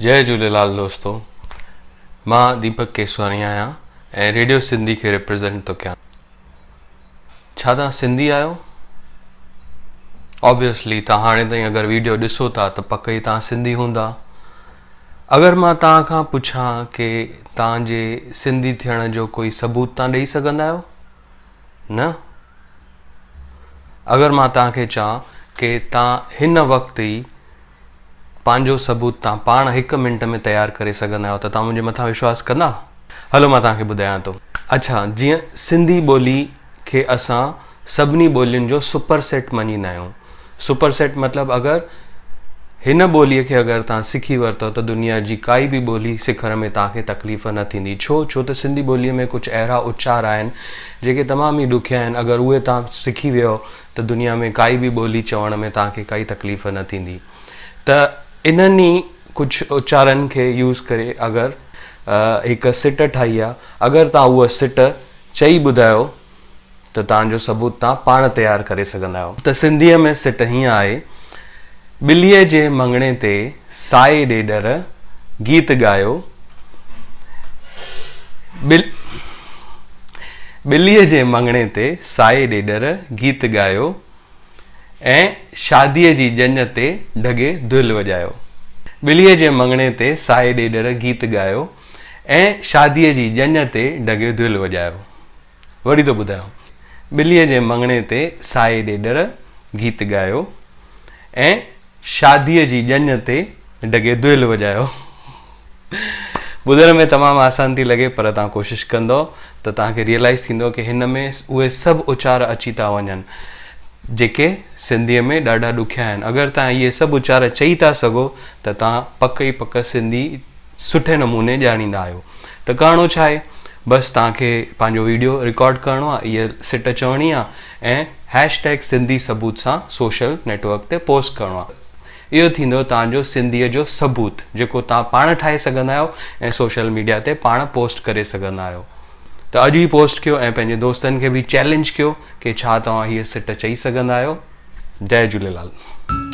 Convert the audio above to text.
جئي جهوليلال دوستو مان ديپڪ ڪيسواڻي آهيان ۽ ريڊيو سنڌي کي ريپريزنٽ ٿو ڪيان ڇا توهان سنڌي آهيو آبويسلي توهان هاڻي تائين اگر ويڊيو ڏسو ٿا ته پڪ ئي توهان سنڌي هوندا اگر مان توهان کان پڇان ڪي توهان جي سنڌي ٿيڻ جو ڪوئي ثبوت توهان ڏئي سگهندا آهيو نه اگر مان توهان کي چوان ڪي توهان هن وقت ئي پنهنجو ثبوت توهان پاڻ هڪ منٽ ۾ تيار ڪري سگهندا آهيو ته توهان منهنجي مٿان وشواس ڪندا؟ هلو مان توهان کي ٻڌايان ٿو. اڇا جيئن سنڌي ٻولي کي اسان سڀني ٻولين جو سپر سيٽ مڃيندا آهيون. سپر سيٽ مطلب اگر هن ٻوليء کي اگر توهان سکي ورتو ته دنيا جي ڪائي به ٻولي سکڻ ۾ توهان کي تڪليف نه ٿيندي. ڇو؟ ڇو ته سنڌي ٻوليء ۾ ڪجهه اهڙا اچار آهن جيڪي تمام ئي ڏکيا آهن اگر اهي توهان سکي ويو ته دنيا ۾ ڪائي به ٻولي چوڻ ۾ توهان کي ڪائي تڪليف نه ٿيندي ته انهن ئي ڪجهه اچارن کي يوز ڪري اگر هڪ سٽ ٺاهي آ اگر توهان اها سٽ چئي ٻڌايو ته توهان جو ثبوت توهان پاڻ تيار ڪري سگهندا آهيو. ته سنڌيء ۾ سٽ هيئن آهي، ٻليء جي مڱڻي تي سائي ڏيڏر گيت ڳايو، ٻليء جي مڱڻي تي سائي ڏيڏر گيت ڳايو ۽ شاديء جي ڄڃ تي ڍڳي دهل وڄايو. ٻليء جي مڱڻي تي سائي ڏيڏر گيت ڳايو ۽ شاديء جي ڄڃ تي ڍڳي دهل وڄايو. وري ٿو ٻڌايان. ٻليء جي مڱڻي تي سائي ڏيڏر گيت ڳايو ۽ شاديء جي ڄڃ تي ڍڳي دهل وڄايو. ٻڌڻ ۾ تمام آسان ٿي لڳي پر توهان ڪوشش ڪندؤ ته توهان کي ريئلائيز ٿيندو ڪي هن ۾ اهي سڀ اچار اچي ٿا وڃن جيڪي سنڌيء ۾ ڏاڍا ڏکيا آهن. اگر توهان اهي سڀ اچار چئي ٿا سگهو ته توهان پڪ ئي پڪ سنڌي سٺي نموني ڄاڻيندا آهيو. ته ڪرڻو ڇا آهي؟ بس توهان کي پنهنجو ويڊيو رڪارڊ ڪرڻو آهي، اها سٽ چوڻي آهي ۽ هيش ٽيگ سنڌي ثبوت سان سوشل نيٽ ورڪ تي پوسٽ ڪرڻو آهي. اهو ٿيندو توهان جو سنڌيء جو ثبوت جيڪو توهان پاڻ ٺاهي سگهندا آهيو ۽ سوشل ميڊيا تي پاڻ پوسٽ ڪري سگهندا آهيو. ته اڄ ئي پوسٽ ڪيو ۽ پنهنجي دوستن کي به چئلينج ڪيو ڪي ڇا توهان هيء سٽ چئي سگهندا آهيو. جئي جهوليلال.